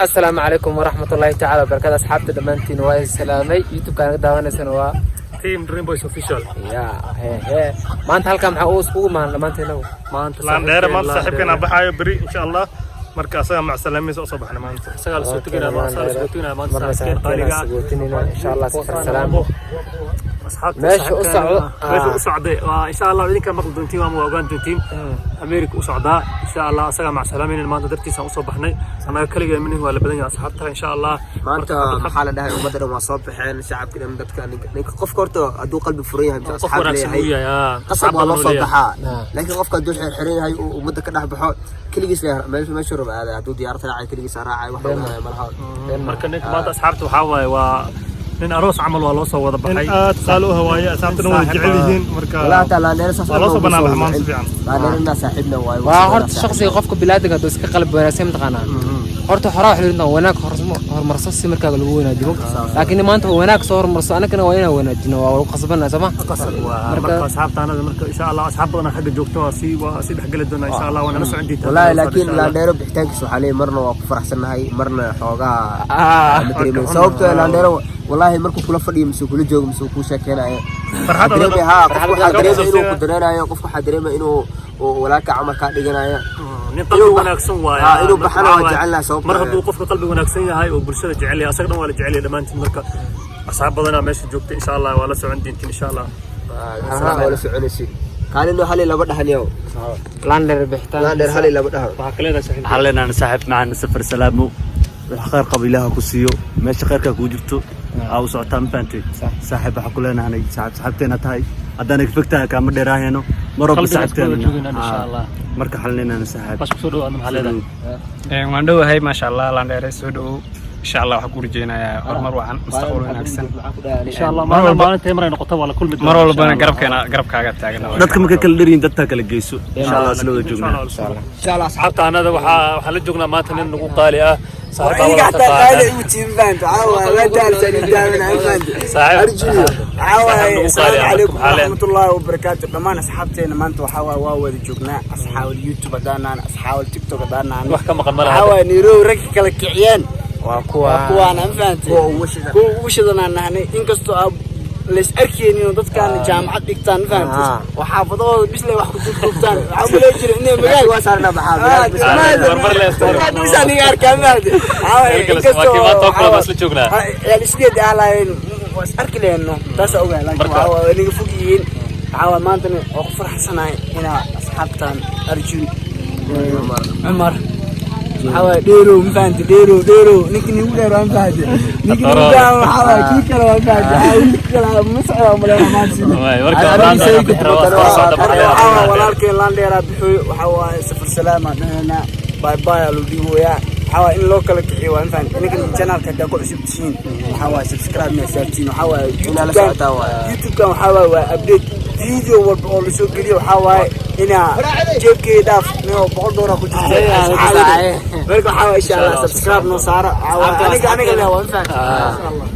Asalaamu calaykum waraxmatullaahi tacaala wabarakatu. Asxaabta dhammaantiin waa is salaamay. YouTube-ka naga daawanaysana waa Team Dream Boys Official. Ya he, maanta halkaa maxaa uu iskugu imaan dhammaantiin? Maanta Laandheere maanta saaxiibkana baxaayo beri, insha Allah. Marka asaga macsalaamiisa usoo baxna maanta. Isagaa la soo teginaa, asagaa la soo teginaa maanta. Marna saaxiibkeen qaaliga. Sagootinina, insha Allah, safar salaam. Asxaabta Meesha u socdo. Meesha u socday waa, insha Allah, idinka maqli doontiin ama waa ogaan doontiin. America u socdaa, insha Allah. Asagaa macsalaamaynin maanta dartiisaan usoo baxnay. Annaga kaliya minin, waa la badan yahay asxaabta, insha Allah. Maanta maxaa la dhahay, ummadda dhan waa soo baxeen, shacabka dhan, dadka ninka qofka horta hadduu qalbi furan yahay mise qof asxaab wanaagsan uu leeyahay, yahay, qasab waa loo soo baxaa. baxaa. Laakiin qofka hadduu xirxiran yahay, uu ummadda ka dhex baxo, keligiis meesha raba aaday. Hadduu diyaarad raacay, keligiis raacay, wax ogaanaya malaha. Marka ninka maanta, asxaabta, waxaa waaye waa nin aroos camal, waa loo soo wada nin baxay. Aad qaali u hawaaye, asxaabtana wada jecel yihiin. Marka Walaa hataa Laandheere saas waa loo soo banaan baxa maanta si fiican. Laandheerena saaxiibna waaye. Waa horta shakhsiga qofka bilaadanka hadduu iska qalbi wanaagsan, mataqaanaa, horta horaa wax la wanaag horumarso si markaaga lagu wanaajiyo. Laakiin maanta wanaag soo horumarso, annagana waa inaan wanaajino, waa lagu qasbanaa, sooma? Marka asxaabta anada, marka insha Allah asxaab badan xagga joogto waa sii dhexgeli doonaa, insha Allah, waana la socon doontaa. Walaahi, laakiin Laandheero bixitaankiisa waxaa leeyahay marna waa ku faraxsannahay, marna xoogaa ma dareemayo. Sababtoo ah Laandheero, walaahi, markuu kula fadhiyo mise kula joogo mise kuu sheekeynayo, farxad. Dareemaya haa, qofku waxaa dareemaya inuu Ka ku dareenayo, qofku waxaa dareemaya inuu uu walaalka camal kaa dhiganayo. Nin qalbi wanaagsan waaye. Inuu Marka baxana waxaa waa waaye, jecelnahay sababtoo mar hadduu qofka qalbi wanaagsan yahay oo bulshada jecel yahay, asaga dhan waa la jecel yahay dhammaantiin. Marka asxaab badanaa meesha joogta, insha Allah, waa la socon doontiin, insha Allah. Waa la soconaysid kaalino hal iyo laba dhahaniyow. Laandheer bixitaan. Laandheer hal iyo laba dhahan. Waxaa ka leedahay, saaxiib? Waxaan leenahay, saaxiib macaan, safar salaamo, wax khayr qaba Ilaaha ku siiyo. Meesha khayrkaa kugu jirto aa u socotaa, ma fahantay? Saaxiib, waxaa ku leenahay, saaxiib, saaxiibteena tahay, haddaana kafegtahay kaama dheeraahayno mar walba. Qalbiga isku wada Saaxiibteena. joogaynaan, insha Allah. Marka waxaan leenahay, saaxiib, Bas kusoo dhawaadna, maxaa leedahay? Waan dhowahay, maasha Allah. Laandheere, soo dhowow. Insha Allah waxaan ku rajeynayaa horumar wacan, mustaqbal wanaagsan. Insha Allah, maalin maalinta maray noqoto waa la kulmi doonaa, Mar insha walbana Allah. Garabkeena, garabkaaga taagan. Dadka markay kala dheryihin, dadtaa kala geyso, insha Allah, isla wada joognaa. Insha Allah. Asxaabta anada, waxaan la joognaa maanta nin nagu qaali ah, saaxiib. Aniga wada xataa qaali taqaana. igu tiim fahanto caawa waa daalsan daawana fahanto. Saaxiib. Arjuyo caawa. Saaxiib nagu qaali Asalaamu ah, calaykum maxaa leen? waraxmatullaahi wabarakaatu. Dhammaan asxaabteena maanta waxaa waaye waa wada joognaa, asxaabal YouTube haddaanaan, asxaabal TikTok haddaanaan. Wax ka maqan ma laha. Waxaa waaye Nairobi ragga kala kiciyeen. Waa kuwa. Waa kuwaana, ma fahantay? Kuwa ugu shidan. Kuwa ugu shidanaan nahnay, inkastoo aa lays arkaynin oo dadkaan jaamacad dhigtaan, ma fahantay, oo xaafadahooda bisley wax ku duubduubtaan. Waxaa umaley jira inay magaal waa saarnaa, maxaa magaal? Horumar leh. Aniga arkaa, ma fahantay? Waxaa waaye Waa kii maanta oo kale baa isla joognaa. Ciyaal isleed aalaayeen waa is arki lehno, taasa ogahay, laakiin waxaa waaye naga fog yihiin. Waxaa waaye maantana waa ku faraxsanahay inaa asxaabtan Arjun, Cumar, waxaa waaye Dheerow, ma fahantay? Dheerow, Dheerow, ninka nigu dheer waa, ma fahantay? Ninka nigu dheer waxaa waaye kii kale waa, ma fahantay? Waxaa wiilka kale ma socdaa malena maanta sida. Waay, marka Laandheer waa soo socda, maxaa Waxaa leedahay? waaye walaalkeen Laandheeraa bixiyo. Waxaa waaye safar salaama dhaheynaa, bye bye aa loo dhiiboyaa. Waxaa waaye in loo kala kiciyo waa, ma fahantay? Ninkan channelka haddaa ku cusub tihiin, waxaa waaye subscribe na saartiin. Waxaa waaye Inaa la YouTube-kan socotaa waaye. YouTube-kan waxaa waaye waa update video walba oo lasoo geliyo. Waxaa waaye inaa jeebkeyga dhaaf ninoo $100 ku jirta. Marka waxaa waaye, insha Allah, subscribe noo saara. Waxaa waaye aniga leh waa, ma fahantay? Insha Allah.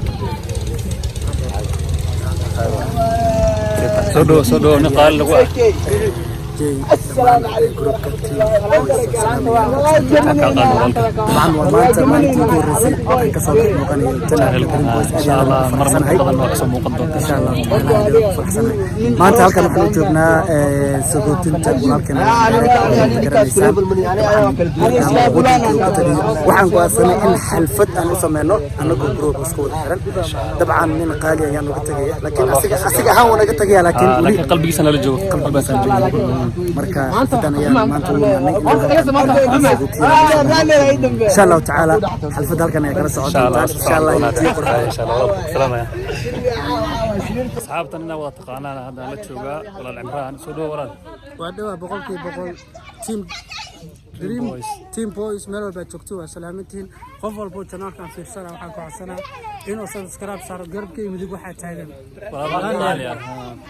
Soo dhowo, soo dhowo, nin qaali lagu ah. السلام عليكم. Dabcan waa maanta maalintii ugu horreysay aan kasoo dhex muuqanayo channelka Dream Boys. Aad Insha iyo aad Allah, ugu mar mar faraxsanahay. badan waa kasoo muuqan doonta. Insha Allah tacaala, aad ugu faraxsanahay. Maanta halkan waxaan u joognaa sagootinta walaalkeena garanaysaan. Wadankii uu ka tagay waxaan go'aansanay in xalfad aan u sameyno annagoo group isku wada xiran. Dabcan nin qaali ayaa nooga tagaya, laakiin asiga ahaan wuu naga tagaya, laakiin weli Laakiin qalbigiisa nala joogo, qalbigiisa nala joogo. Marka xalfadan ayaan maanta u imaanay insha Allahu tacaala. Xalfadda halkan ayaa kala socon Insha Allah. doontaan, insha Allah, iyo tii qurxoon. Insha Allah, walaalku salaamaya. Asxaabtan inaa wada taqaanaan hadda la joogaa walaal Cimraan. Soo dhawo, walaal. Waa dhawaa 100%. Team Dream Team Boys, meel walba aad joogto waa salaamantihiin. Qof walbo channelkan fiirsana waxaan ku codsanaa inuu subscribe saaro. Garabka iyo midig waxaa taagan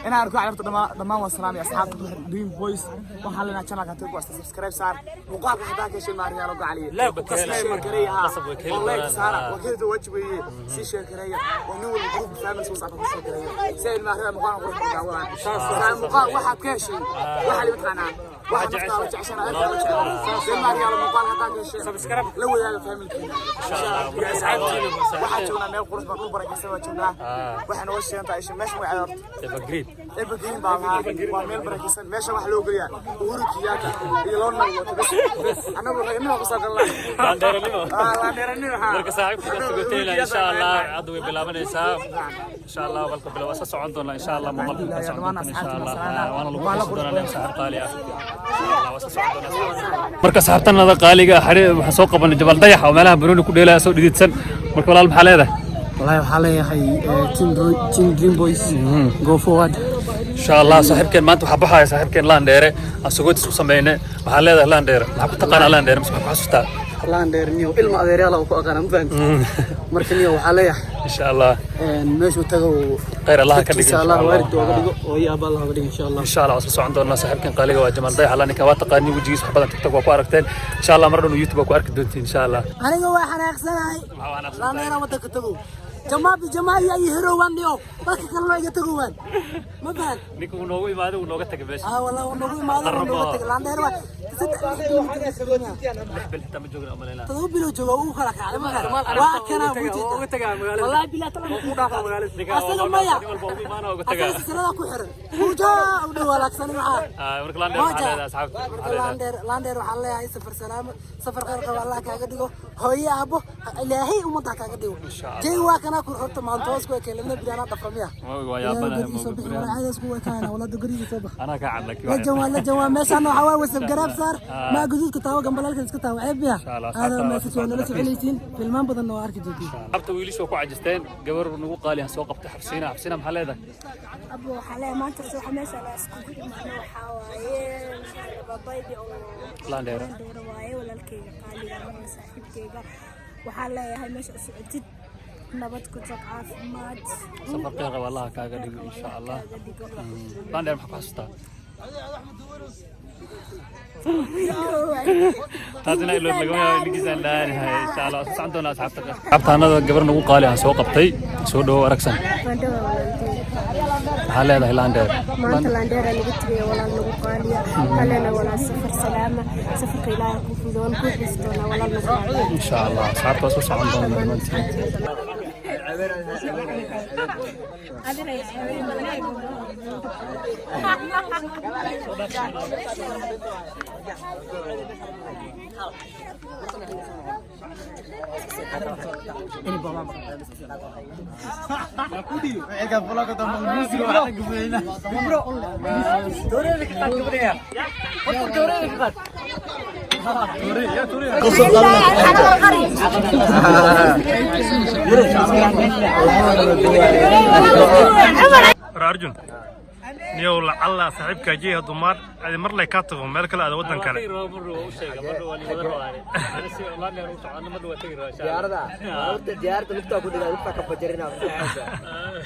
Inaan arko carabta dhammaan waa salaamay asxaabta Dream Boys. Waxaan leenahay channelka hadii ku subscribe saar, muuqaalka hadaa ka heshay maariyaalo gacaliye share gareeya, ha oo like saara, waa kelida waajib weeye. Si share gareeya oo nin walba group family soo saarta ku share gareeya si ay maariyaalo muuqaalka qurux badan daawadaan. Saa muuqaal waxaad ka heshay waxa la taqaanaa, waxa naftaada jeceshanaa si maariyaalo muuqaalka hadaa ka heshay subscribe la wadaaga family-kiina iyo asxaabtiina. Waxaa joognaa meel qurux badan, dhul barakaysan waa joognaa. Waxay nooga sheegan tahay meesha magaceeda horta Evergreen. Evergreen baa lahaa. Waa meel barakaysan. Meesha waxaa loo geliyaa Uhuru Kenyatta iyo loo nalwato bas. Annagu ragnimo ku soo galnaa. Laandheeranimo. Laandheeranimo, haa. Marka saaxiibka sugoteela, insha Allah hadda way bilaabanaysaa, insha Allah balka bilow waa socon doonaa, insha Allah muuqaalka ka socon doonaa, insha Allah waana lagu xusi doonaa saaxiib qaali ah, insha Allah waa socon doonaa. Marka asxaabtanada qaaliga xari waxaan soo qabanay Jabal Dayax oo meelaha banooni ku dheelaya soo dhididsan. Marka walaal, maxaa leedahay? Wallahi waxaa leeyahay team Dream Boys, go forward. Insha Allah saaxiibkeen maanta waxaa baxaya saaxiibkeen Laandheere aan sugootis u sameynay. Maxaa leedahay Laandheere? Maxaa ku taqaanaa Laandheere mise maxaa ku xasuustaa? Laandheer niyo ilma adeeryaal ku aqaana, ma fahanti? Marka niyo waxaa leeyahay insha Allah meeshuu tago khayr Allah ka dhigo. Insha Allah waalid ooga dhigo oo iyo aabba Allah ooga dhigo, insha Allah. Insha Allah waa soo socon doonaa. Saaxiibkan qaaliga waa Jamaal Dayax. Allah ninkan waa taqaanii wejigiisa, wax badan TikTok waa ku aragteen. Insha Allah mar dhow YouTube waa ku arki doontiin, insha Allah. Aniga waa xanaaqsanahay. Laandheera wadanka tago jamaa bijamaa iyo ay herowaan niyo dadka kale loo iga tagowaan, ma fahan? Ninka uu noogu imaaday uu nooga tagay meesha. Ah wallah, uu noogu imaaday, uu nooga tagay. Laandheer waa 6 bil xitaa ma joogin umaleynaa. 7 bilood jooga, uu kala kacay, ma fahan? Waa kana bujeeda wallahi bilaa talan ku dhaafa magaalada asaga maya. Nin walba ugu imaana uga tagaa. Asaga silsilada ku xiran muujaa u dhow walaagsan maxaa. Marka Laandheer maxaa leedahay asxaabta? Marka Laandheer, Laandheer waxaan leeyahay safar salaamo, safar khayr qaba Allah kaaga dhigo, hooyo aabbo Ilaahay ummadda kaaga dhigo. Jey waa kana ku horta maanta hoos ku ekeelna biraana dhafamiya. Waa yaabanahay. Guriga soo bax. Anaa kaa cad laakiin. La jawaa, la jawaa. Meeshaan waxaa waaye wasab garaab saar maa guduudka taawo, gambalaalka iska taawo, ceeb miya? Aada mahadsantihiin, waa nala soconaysiin, filmaan badanna waa arki doontiin. Asxaabta wiilasha waa ku cajisteen. Gabar nagu qaali aan soo qabtay, Xabsiina. Xabsiina, maxaa leedahay? Abo, waxaa leeyahay maanta waxa meesha la iskugu imaano waxaa waaye babaydi oo Laandheere. Laandheere waaye, walaalkayga qaaliga ama saaxiibkayga. Waxaa leeyahay meesha u socotid nabad ku tag, caafimaad. Safar khayr qaba Allah kaaga dhigo, insha Allah. Kaaga dhigo. Laandheer maxaa ku xasuustaa? Taasina ilood lagama yaabo ninkiisaan dhaanahay. Insha Allah waa socon doonaa asxaabta. Asxaabtaanada gabar nagu qaali aan soo qabtay, soo dhawow aragsan. Bandhawa walaalkayga. Maxaa leedahay Laandheer? Maanta Laandheera laga tegaya, walaal nagu qaaliya kalena, walaal safar salaama, safarka Ilaahay ku fudo, waan ku xiisi doonaa, walaal nagu qaaliya. Insha Allah asxaabta waa soo socon doonaa dhammaantiin. Arjun niyow, lacalla saaxiibkaa jey hadduu maar adi mar lay kaa tago meel kale aada waddan kale. Diyaarada horta, diyaarada lugtaa ku dhigaa, lugtaa ka bajarina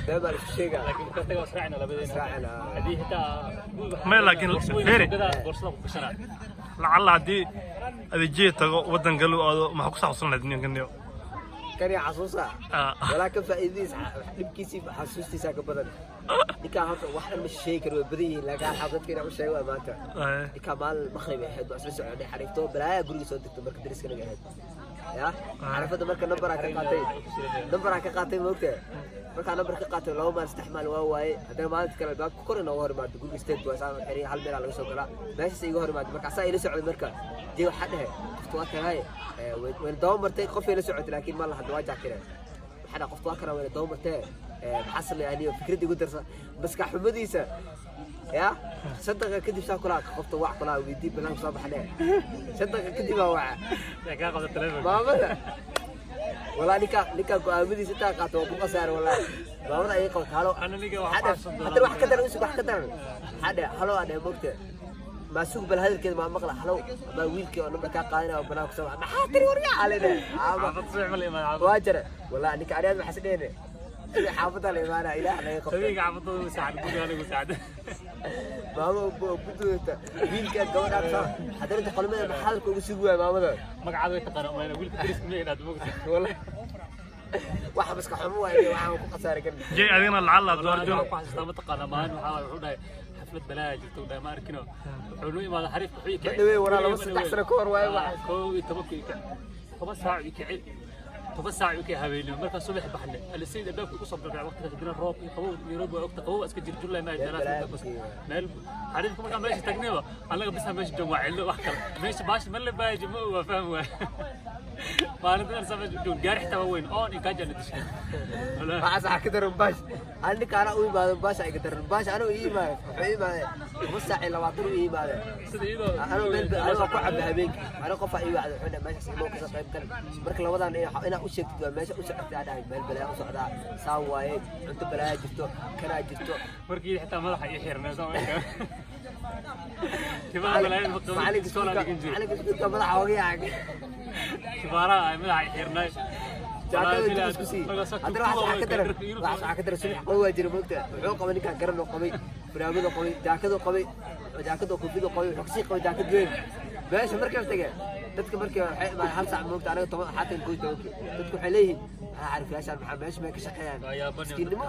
bee baa isku sheegaa. May, laakiin feere lacalla haddii adi jey tago waddan kale u aado, maxaa ku saabsan lahayd ninka niyo? Kani xasuusa walaa ka faa'iidadiis dhibkiisii xasuustiisa ka badan. Ninkaan horta wax dhan ma sheegi karo, way badan yihiin, laakiin hal dadka inaan u sheego waa maanta. Ninkaan maalin maqrib ahayd waa isla soconay, xariifto balaaya guriga soo degto. Marka dariska naga ahayd ya xarafada, marka nambaraa ka qaatay, nambaraa ka qaatay, moogtahay? Markaa nambar ka qaatay 2 maalin, 3 maalin waa waaye. Haddana maalinta kale albaabka kor inooga hor imaado guriga state waa saa xiriya, hal meelaa laga soo galaa, meeshaas iga hor imaado. Marka asaa ila socday, marka dee waxaa dhehe qofta waa tahay wayna daba martay qofay la socotay, laakiin ma laha waa jaakireen. Waxaa dhaha qofta waa kana wayna daba martee, maxaa sameeya aniyo fikradda igu darsa maskax xumadiisa ya 5 daqiiqa kadib saa kulaa qofta wac kulaa weydii banaanka soo baxnee. 5 daqiiqa kadib baa waca maamada. Walaa ninka go'aamadiisa intaa qaato waa ku khasaare. Walaa maamada ayay qabta halo haddana wax ka daran usug wax ka daran maxaa dhe halo aa dhehe moogta. Ma suug bal hadalkeeda ma maqla halow ma wiilkii oo nambar kaa qaadanaya oo banaanka kusoo baxa maxaa tiri waryaa calina Xaafad subax ma la imaado. Waa jira wallahi ninka aniyaad maxaa isdhehne sida xaafadda la imaanaya ilaah naga qabtay. Habeenka xaafadada u saacad guriga anigu saacad. Maama buduudata wiilka gabadha soo haddana inta qolmada maxaa hadalka ugu sugi waaya maamada. Magacaada way taqaanaa mayna wiilka dariska miyay inaad moogta. Wallahi waxa maska xumo waaye waxaan ku khasaaray kan. Jay adigana lacala hadduu Wallahi Arjun waxaan ku xasuustaa ma taqaanaa maalin waxaa waaye wuxuu dhahay xaflad balaaya jirta uu dhahay ma arkino wuxuu noo imaaday xariifka wuxuu ii kicay. Madhawey waraa 2-3 sano ka hor waaye waxaas. 11 ii kicay 10 saac ii kicay 10 saac ii kicay habeenimo markaan subax baxnay alisayd albaabka ku soo bilqay waqtigaas dina roob iyo qabow Nairobi waa ogta qabow iska jir July ma jira meel xariifka markaan meesha tagnayba annaga bisa meesha joog waa cillo wax kale meesha baashi ma la baaji ma waa fahmi waay maalinta aan meesha joog gaari xitaa waa weyn oon iyo gaajo la dishay. Waxaas waxaa ka daran baash ani ninka anaa u imaado baash ay ka daran baash anuu ii imaado wuxuu ii imaaday 10:20 ii imaaday. Sida iyadoo anuu meel anuu ku cabay habeenkii anuu qofaa ii wacday wuxuu dhahay meeshaas imoo kasoo qayb gal marka labadan inaa u sheegtid waa meesha u socotay aa dhahay meel balaa u socdaa saan waaye cunto balaa jirto kanaa jirto. Markii xitaa madaxa ii xirnay soo markaa timaha balaayo ma qabin macalinka iskoolaa iskuulka dhigan jiray. Macalinka iskuulka madaxa oga yaacay. Kibaaraha ay madaxa ii xirnay. Jaakada intuu isku siiyey haddana waxaas waxaa ka daran subax qabow waa jira moogta wuxuu qabay ninkaan garan oo qabay fanaanado qabay jaakado qabay jaakado koofiyado qabay wuxuu kasii qabay jaakad weyn meesha markii la tagay dadka markii waxay imaadeen 1 saac moogta anaga toban xaatan 11-kii dadku waxay leeyihiin maxaa xariifyaashaan maxaa meesha may ka shaqeeyaan miskiinnimo.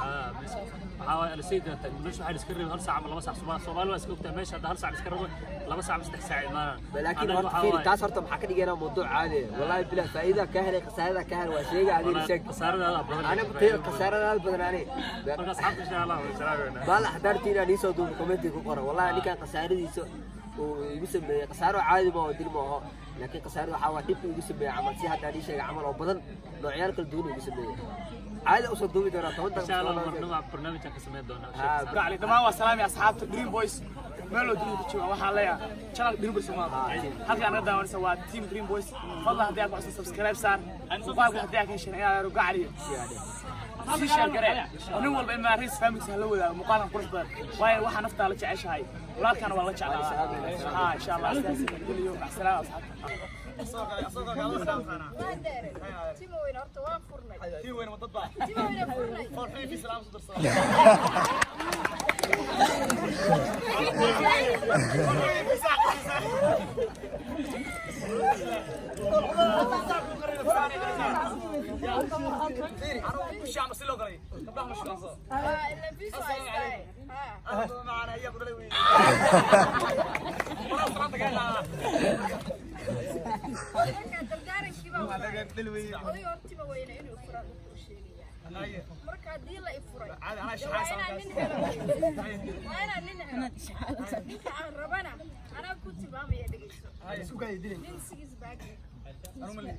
Waxaa waaye alisayda tag meesha waxaa la iska reebay 1 saac ama 2 saac Soomaali waa iska ogtahay meesha hadda 1 saac la iska rabo 2 saac ama 3 saac imaanaan. Laakiin horta fiiri taas horta maxaa ka dhigaynaa mawduuc caadi ah wallahi bilaa faa'iida ka helay khasaarada ka helay waa sheega adiga sheeg. Khasaaradaada badan. Aniga tayada khasaaradaada badan ani. Marka asxaabta insha Allah way salaamayna. Baal xadaartiin aan soo duubo comment ku qora wallahi ninkan khasaaradiisa uu igu sameeyay khasaaro caadi ma oo dil ma aho laakiin khasaaro waxaa waa dhib igu sameeyay camal si hadda aan ii sheegay camal oo badan noocyaal kala duwan igu sameeyay caadi usoo duubi doonaa 10 insha Allah marnaba barnaamijkan ka sameyn doonaa. Gacli dhammaan waa salaami asxaabta Dream Boys meel oo dunida ku jooga waxaan leeyahay channel Dream Boys ma halka aan daawanaysa waa team Dream Boys fadlan haddii aad ku cusub subscribe saar muuqaalka haddii aad ka hesheen inaad yaro gacli sii share garee oo nin walba in maariis family la wadaago muuqaalkan qurux badan waayo waxaa naftaa la jeceshahay walaalkana waa la jeclaa ha insha Allah sidaas geliyo macsalaama asxaabta. Timo weyn horta waan furnay. Timo weyn wadad baa. Timo weyn furnay. Farxii fi salaam soo darsan. Marka haddii la i furay waa inaan nin helo, waa inaan nin helo. Ninka aan rabana anaa ku tilmaamaya dhegeyso nin six pack leh.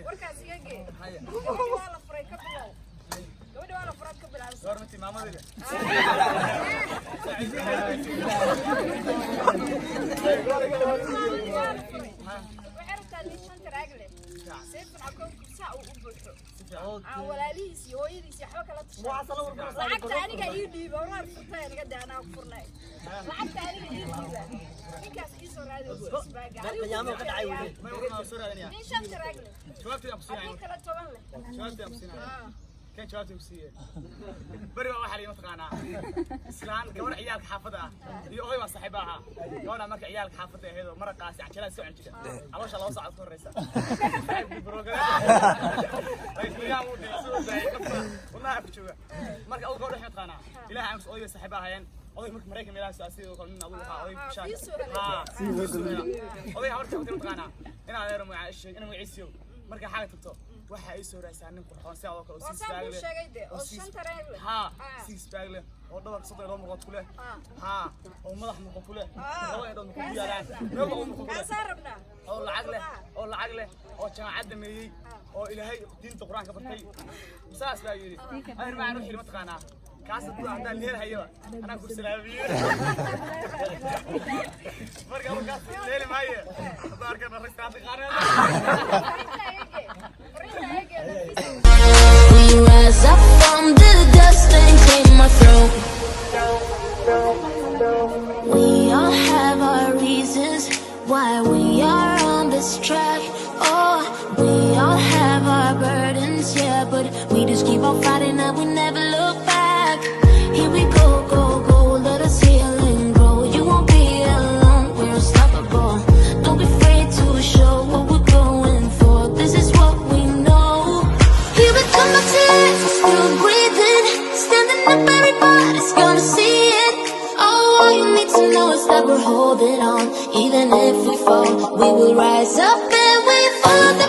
Warkaas iga gee gabadha waa la furay ka bilow gabadha waa la furaad ka bilaabsa. Waxay rabtaa nin shan taraag leh seefan akoonku saa uu u buuxo aan walaalihiis iyo hooyadiis iyo waxba kala tashan lacagta aniga ii dhiiba horaan furtay aniga de anaa ku furnay lacagta aniga ii dhiiba ninkaas ii soo raadi isbaaga nin shan taraag leh haddii kale 10 leh. Kan jawaabta ku siiyay bari baa waxaa la mataqaanaa islaan gabar ciyaalka xaafadda ah iyo oday baa saaxiib ahaa gabadha marka ciyaalka xaafadda ahayd oo maraqaasi canjeelada soo cuni jirta caloosha 2 saacadood ka horreysa saaxiibkii wadnaha ku jooga marka awg gabadha waxay mataqaanaa ilaah aan odayga saaxiib ahaayeen oday marka Maraykan meelaha soo sidoo kale nin adugu waxaa oday bishaan oday habarta mataqaanaa in adeero magaciisa in magaciisiyo marka xaaga tagto waxa ay soo raadsaa nin qurxoon si adoo kale oo six pack leh oo shan taraag leh ha six pack leh oo dhabarka 32 murqood ku leh ha oo madax murqo ku leh laba indhood murqo ku yaalaan meel walba murqo ku leh kaasaan rabnaa oo lacag leh oo lacag leh oo jaamacad dhameeyey Oo Ilaahay diinta Qur-aanka bartay, saas baa yidhi. Adeer macaan, wuxuu yidhi, mataqaanaa kaas hadduu haddaan leelhayaba anaa ku salaamiye. Marka markaas leeli maaye, haddaan arkana rag saati qaareen. We rise up from the dust and claim our throne. We all have our reasons why we are on this track. Oh, we all have our burdens, yeah, but we just keep on fighting and we never look back. Here we go, go, go, let us heal and grow. You won't be alone, we're unstoppable. Don't be afraid to show what we're going for. This is what we know. Here we come back to life, we're still breathing. Standing up, everybody's gonna see it. Oh, all you need to know is that we're holding on. Even if we fall, we will rise up and we follow the